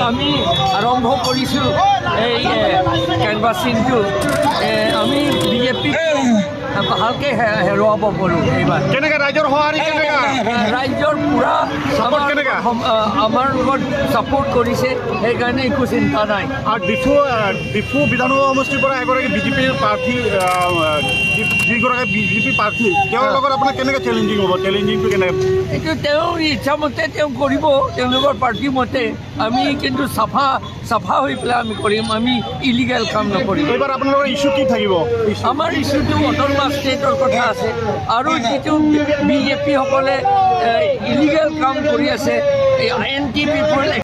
আমি আৰম্ভ কৰিছোঁ এই কেনভাছিংটো, আমি বিজেপিক ভালকৈ হেৰুৱাব পাৰোঁ এইবাৰ। কেনেকৈ ৰাইজৰ সঁহাৰি কেনেকুৱা? ৰাইজৰ পূৰা Support কেনেকা? আমাৰ লগত ছাপৰ্ট কৰিছে, সেইকাৰণে একো চিন্তা নাই। আৰু ডিফু বিধানসভা সমষ্টিৰ পৰা এগৰাকী বিজেপিৰ প্ৰাৰ্থী, যিগৰাকী বিজেপি প্ৰাৰ্থী, তেওঁৰ লগত আপোনাৰ কেনেকৈ চেলেঞ্জিং হ'ব? চেলেঞ্জিংটো কেনেকৈ? এইটো তেওঁৰ ইচ্ছামতে তেওঁ কৰিব, তেওঁলোকৰ পাৰ্টীৰ মতে। আমি কিন্তু চাফা চাফা হৈ পেলাই আমি কৰিম, আমি ইলিগেল কাম নকৰিম। এইবাৰ আপোনালোকৰ ইছ্যু কি থাকিব? আমাৰ ইছ্যুটো অট'নমাছ ষ্টেটৰ কথা আছে, আৰু যিটো বিজেপিসকলে ইলিগেল কাম কৰি আছে, এই এণ্টি পিপল।